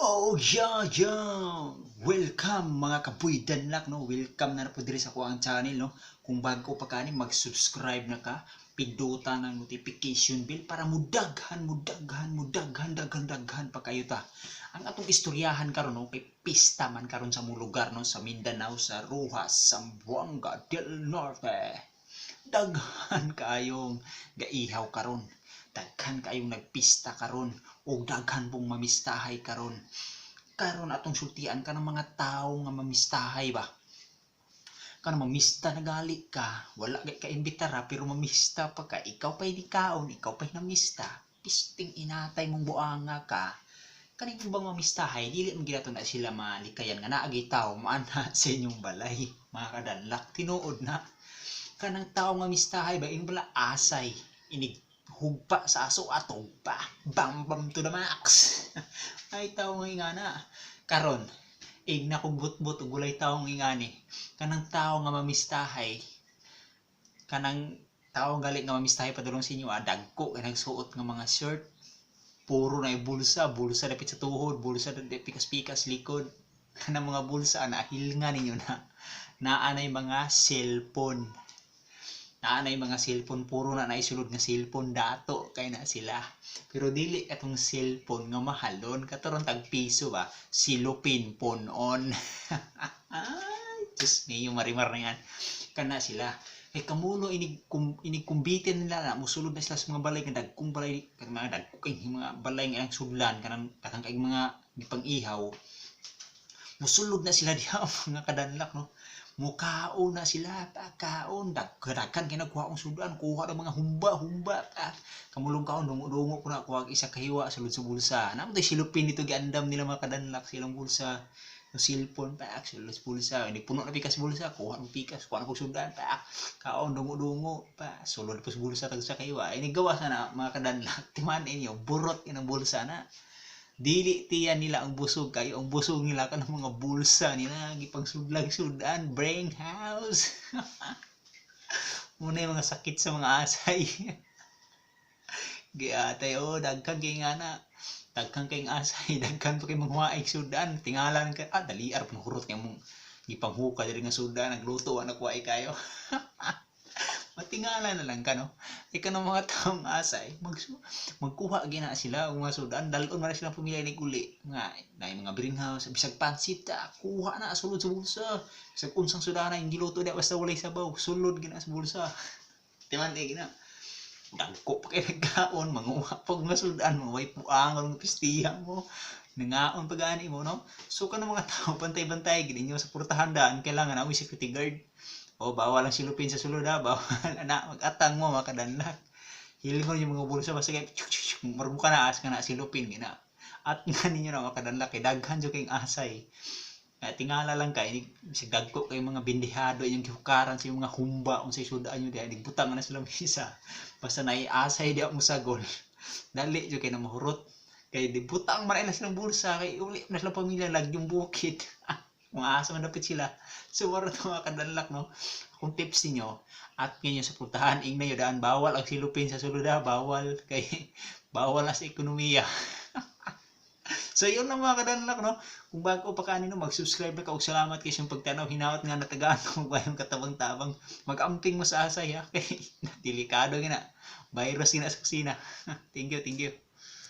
Oh, yeah. Welcome, mga kabuy-danlak, no? Welcome na po diri sa kuang channel, no? Kung bago pa kani, mag-subscribe na ka, pinduta ng notification bell para mudaghan, mudaghan, mudaghan, daghan, daghan pa kayo ta. Ang atong istoryahan karon, no, kay pista man karon sa mong lugar, no, sa Mindanao, sa Roxas, Zamboanga del Norte. Daghan kaayong gaihaw karon. Daghan kaayong nagpista karon ug daghan pong mamistahay karon. Karon atong sultian kanang mga tawo nga mamistahay ba. Kanang mamista na gali ka, wala gay ka imbitara pero mamista pa ka, ikaw pa'y kaon, ikaw pa'y namista, pisting inatay mong buanga ka. Kaning bang mamistahay, dili man gyud na sila malikayan nga naa gyud tawo maana sa inyong balay, mga kadanlak, tinuod na. Kanang tawo nga mistahay ba, ingon bala asay, inig hugpa sa aso atog pa, bam bam to the max. Ay tawo nga ingana. Karon, ig na kog butbut ug walay tawo nga ingani. Kanang tawo nga mamistahay, kanang tawo gali nga mamistahay padulong sa inyo, ah, dagko kay nagsuot nga mga shirt, puro na bulsa, bulsa dapit sa tuhod, bulsa dapit pikas-pikas likod. Kanang mga bulsa nahilnga ninyo na naa nay mga cellphone. Naa nay mga cellphone, puro na naisulod nga cellphone dato kay na sila. Pero dili atong cellphone nga mahalon, katuron tag piso ba, silupin phone on. Ay, Diyos mio, marimar na yan. Kana sila. Kay kamuno inig kum, inig kumbitin nila na musulod na sila sa mga balay nga dagkong balay, kanang mga dagko kay mga balay nga ilang sudlan, kanang daghan kay mga gipang-ihaw. Musulod na sila diha, mga kadanlak, no. Mukaon na sila, pakaon, daghan kay nagkuha og sudan, kuha ng mga humba, humba, ta. Kamulong kaon, dungo-dungo ko na kuha isa kahiwa sulod sa bulsa. Namo tay silupin dito giandam nila, mga kadanlak, silang bulsa. Yung cellphone pa sulod sa bulsa, hindi puno na pikas bulsa, kuha ng pikas, kuha na pag sudan pa, kaon dungo-dungo pa, sulod pa sa bulsa tag sa kahiwa. Ini gawa sana, mga kadanlak, timan inyo, burot inang bulsa na. Dili tiyan nila ang busog kayo, ang busog nila kanang mga bulsa nila gipangsudlag sudan, brain house. Muna yung mga sakit sa mga asay. Giatay oh, daghan kay nga na. Daghan kay asay, daghan pa kay mga sudan, tingalan ka, ah, dali ar panghurot kay mong gipanghuka diri nga sudan, nagluto wa na kuwae kayo. Matingala na lang ka, no? Ika ng mga taong asay, magkuha gina sila og mga sudan, dalon man na silang pamilya ni uli. Nga, na mga greenhouse, bisag pansit, ah, kuha na, sulod sa bulsa. Bisag unsang sudana, yung giluto diya, basta walay sabaw, sulod gina sa bulsa. Timan eh, gina. Dagko pa kay nagkaon, manguha pag mga sudan, maway puangon ng pistiha mo. Nangaon pa gani mo, no? So, kanang mga tao, bantay-bantay, gini nyo sa purtahan daan, kailangan na may security guard. O, bawal ang silupin sa sulod ha, bawal na, mag-atang mo, makadanlak. Hilingon yung mga bulsa, basta kay, marmo ka na, as ka na, silupin, gina. At nga ninyo na, makadanlak, kay daghan jud kayong asay. Kaya tingala lang ka, inig, bisag dagko kay mga bindihado, inyong gihukaran sa inyong mga humba, unsay sudaan nyo diha, inig butang na sila misa. Basta naiasay diha mo sagol. Dali jud kay na mahurot. Kay di butang man na silang bulsa, kay uli na silang pamilya, lagyong bukid. Mga asa man dapat sila. So, maro ito, mga kadanlak, no? Kung tips niyo at ngayon sa puntahan, ingna nyo daan, bawal ang silupin sa sulod ha, bawal, kay bawal na sa ekonomiya. So, yun lang, mga kadanlak, no? Kung bago pa kanino, mag-subscribe na ka ug salamat kay siyang pagtanaw. Hinawat nga natagaan kung yung katabang-tabang. Mag-amping mo sa asay, ha? Kay delikado gina. Virus gina sa kusina. Thank you, thank you.